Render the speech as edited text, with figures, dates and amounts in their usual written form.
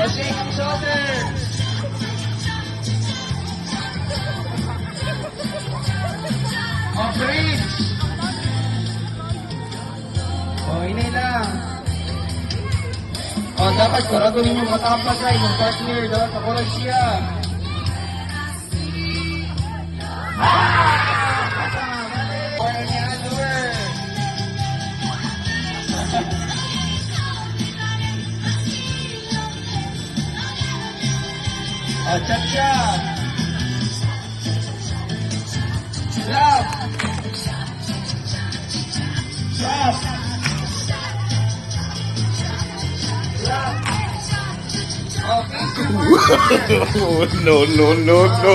O, shake ang shoulder. O, bridge. O, hinay lang. O, dapat kurago ninyo matapag ay yung partner. Dapat pakurag siya. Ah! Mali. Or any other. O, cha-cha. Love. Love. Love. Okay. Oh, no, no, no, no.